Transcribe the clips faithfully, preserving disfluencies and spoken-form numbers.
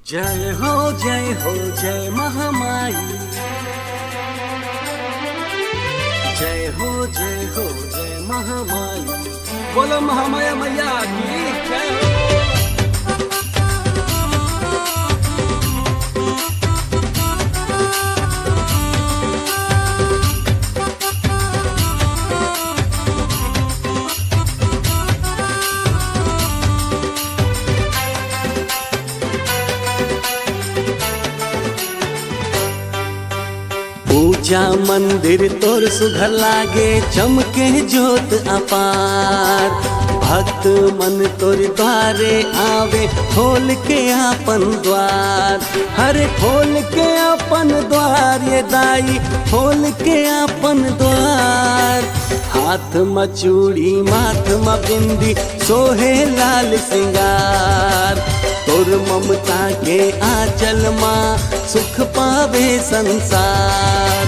जय हो, जय हो, जय महामाई। जय हो, जय हो, जय महामाई। बोलो महामाया मैया की जय हो। पूजा मंदिर तोर सुघर लागे, चमके जोत अपार। भक्त मन तोर द्वारे आवे, खोल के आपन द्वार। हरे खोल के आपन द्वार, ये दाई, खोल के आपन द्वार। हाथ म चूड़ी, माथ म बिंदी, सोहे लाल सिंगार। तोर ममता के आंचल मा सुख पावे संसार।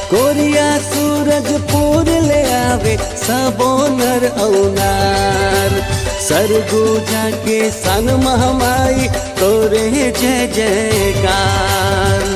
कोरिया सूरज पूर ले आवे, सबो नर अउ नार। सरगुजा के सन महामाई, तोरे जय जयकार।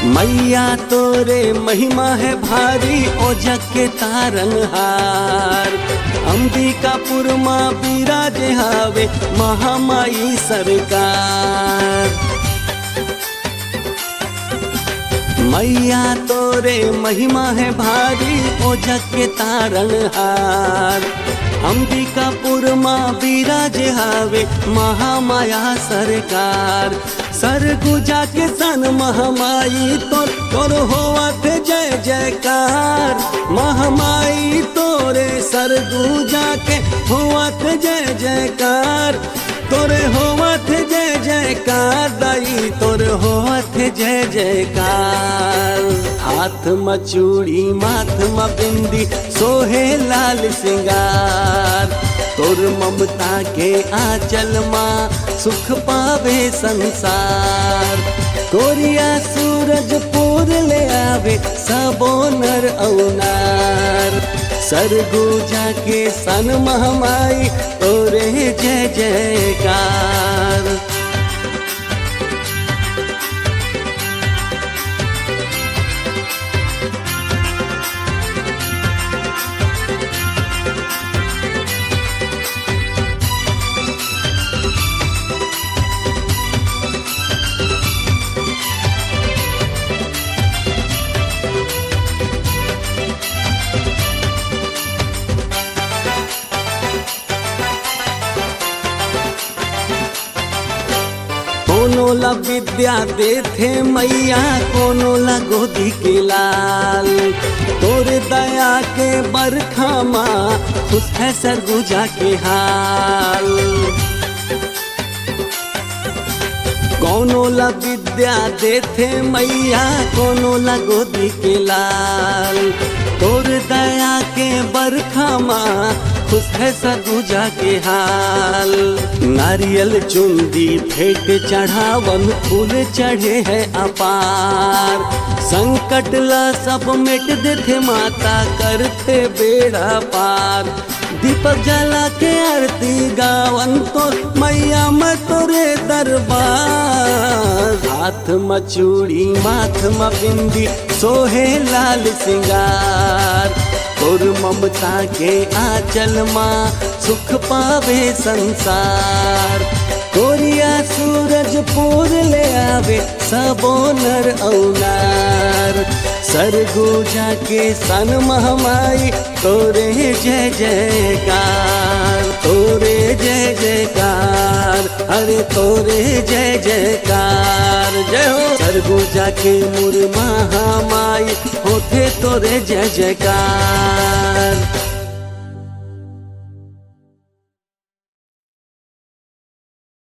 मैया तोरे महिमा हे भारी, ओ जग के तारनहार। अंबिकापुर मा बिराजे हावे महामाई सरकार। मैया तोरे महिमा हे भारी, ओ जग के तारनहार। अंबिकापुर मा बिराजे हावे महामाया सरकार। सरगुजा के सन महामाई तोर, तोर होवत जय जयकार। महामाई तोरे सरगुजा के होवत जय जयकार। तोरे होवत जय जयकार दाई, तोरे होवत जय जयकार। हाथ म चूड़ी, माथ म बिंदी, सोहे लाल सिंगार। तोर ममता के आंचल मा सुख पावे संसार। कोरिया सूरज पूर ले आवे, सबो नर अउ नार। सरगुजा के सन महामाई, तोरे जय जयकार। कोनो ला विद्या देथे मैया, कोनो ला गोदी के लाल। तोर दया के बरखा मा खुश हे सरगुजा के हाल। कोनो ला विद्या देथे मैया, कोनो ला गोदी के लाल। तोर दया के बरखा मा खुश हे सरगुजा के हाल। नारियल चुंदी भेंट चढ़ावन, फूल चढ़े हे अपार। संकट ला सब मेट देथे माता, करथे बेड़ा पार। दीपक जला के आरती गावन तोर मैया, मैं तोरे दरबार। हाथ म चूड़ी, माथ म बिंदी, सोहे लाल सिंगार। तोर ममता के आंचल मा सुख पावे संसार। कोरिया सूरज पूर ले आवे, सबो नर अउ नार। सरगुजा के सन महामाई, तोरे जय जयकार, तोरे जय जयकार, अरे तोरे जय जयकार। जय हो सरगुजा के मोर महामाई, होथे तोरे जय जयकार।